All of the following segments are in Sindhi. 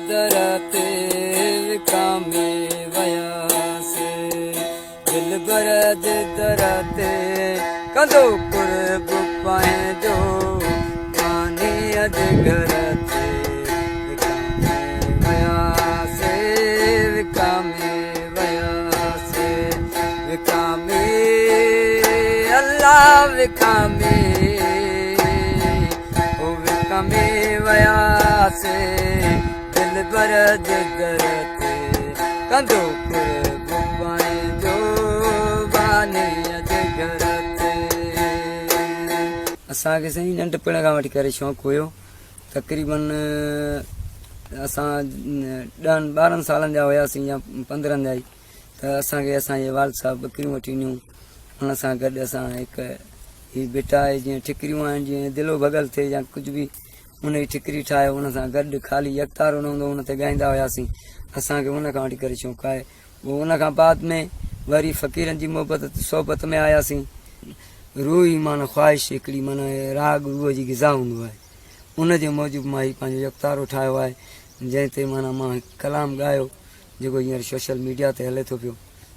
در تي وڪامي وياسي دلبر جي در تي ڪندو قرب پنهنجو ٻانهيء جي گهر تي وڪامي وياسي وڪامي وياسي وڪامي الله وڪامي او وڪامي وياسي دلبر جي در تي ڪندو قرب پنهنجو ٻانهيء جي گهر تي. اسان کي سائين ننڍپڻ کان وٺي ڪري شوق هيو تقريبن اسان ڏهن ٻارهن سالن جا هياسين يا پندرهن جا ئي ته اسان کي اسان جي والد صاحب ٻڪريون وٺي ڏنيون ان سان گڏ اسان هڪ هي بٽا آهي جيئن ٺڪريون آهن جيئن دلو ڀڳل ٿئي يا ڪجهه به ان جي ٺڪري ٺاهي ان سان گڏ خالي يڪتارو نه هوندو ان تي ڳائيندا هياسين اسان کي ان کان وٺي ڪري شوق آهي پوء ان کان بعد ۾ وري فقيرن جي محبت صحبت ۾ آياسين روح ئي معنيٰ خواهش هڪڙي معنيٰ راڳ روح جي غذا هوندو آهي ان جي موجب مان هي پنهنجو يڪتارو ٺاهيو آهي جنهن تي معنيٰ مان هڪ ڪلام ڳايو جيڪو هينئر سوشل ميڊيا تي هلي ٿو پيو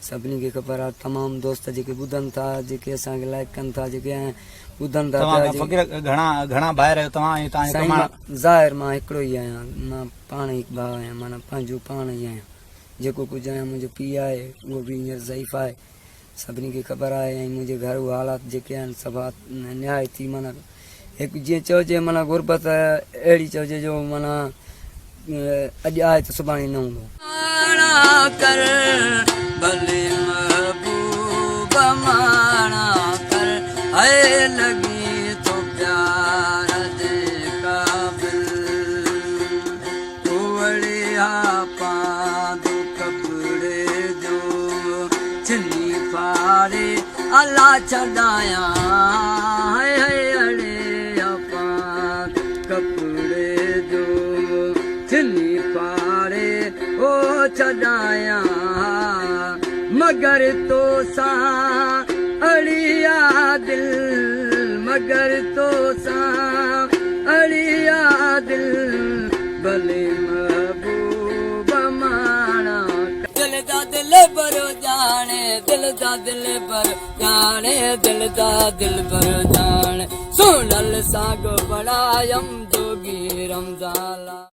سڀني کي خبر آهي تمام دوست جيڪي ٻڌن ٿا جيڪي اسان کي لائڪ ڪن ٿا جيڪي ٻڌن ٿا توهان کان فقير گهڻا گهڻا ڀائر آهيو توهان ۽ توهان جو سائين مان ظاهر مان هڪڙو ئي آهيان مان پاڻ ئي ڀاء آهيان معنيٰ پنهنجو پاڻ ئي آهيان جيڪو ڪجهه آهيان منهنجو پيء آهي اهو به هينئر ضعيف آهي سڀني کي خبر آهي ۽ منهنجي گهر اهي حالات جيڪي آهن سڀ نهايت ئي معنيٰ هڪ جيئن چئجي معنيٰ غربت اهڙي چئجي جو معنيٰ اڄ آهي ته سڀاڻي نه هوندو. ماڻا ڪر ڀلي محبوب ماڻا ڪر هي لڳين ٿو پيار جي قابل اوڙي ها پاند ڪپڙي جو ڇني ڦاڙي الا ڇڏايان هي هي اڙي ها پاند ڪپڙي جو ڇني ڦاڙي او ڇڏايان مگر توسان اڙي آ دل مگر توسان اڙي آ دل ڀلي محبوب ماڻا دل دا دلبر ڄاڻي دل دا دلبر ڄاڻي دل دا دلبر ڄاڻي سهڻل سانگ بڻايم جوڳي رمضان لا.